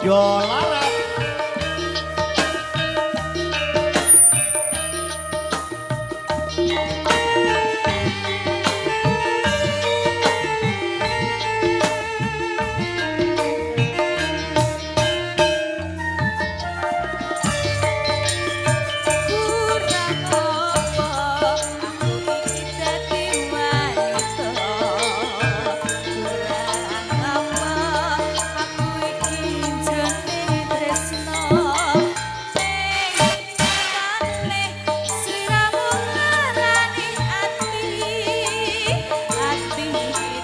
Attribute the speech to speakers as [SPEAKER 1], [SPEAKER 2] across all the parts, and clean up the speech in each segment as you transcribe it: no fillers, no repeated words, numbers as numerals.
[SPEAKER 1] Padha larat.
[SPEAKER 2] Kurang apa aku iki dadi wanita, kurang apa aku iki jenenge tresno, ning nyatane sliramu nglarani ati, ati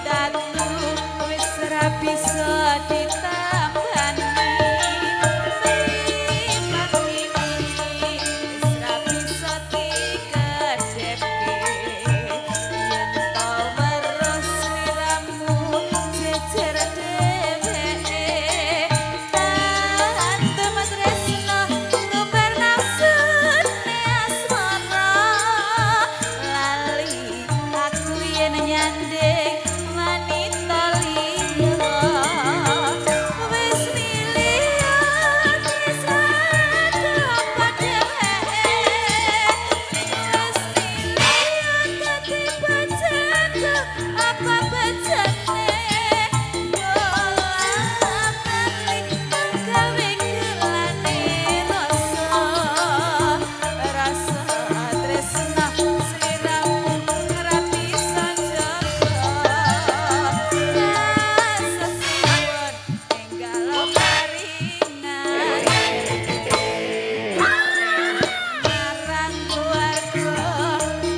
[SPEAKER 2] tatu wis ora bisa ditambani, mripat iki wis ra bisa dikedhepke yen to weruh sliramu jejer dheweke. Tandem tresno ngubar nafsune asmara, lali aku yen nyanding wanita liya. Wis niliya tresnaku apa dheweke, wis niliya dadi bojoku apa bejane, bola bali gawe gelane rasa, rasa tresna sliramu ora bisa jaga. Sesuwun enggal paringan marang keluarga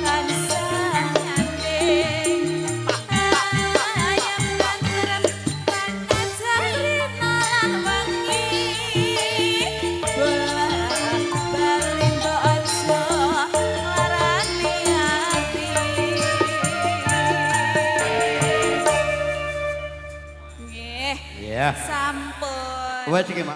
[SPEAKER 2] tansah nyanding, ayem tentrem panajan rina lan wengi. Bola bali mbok aja nglarani ati. Nggih.
[SPEAKER 1] Iya.
[SPEAKER 2] Sampun.
[SPEAKER 1] Wes iki, Mak.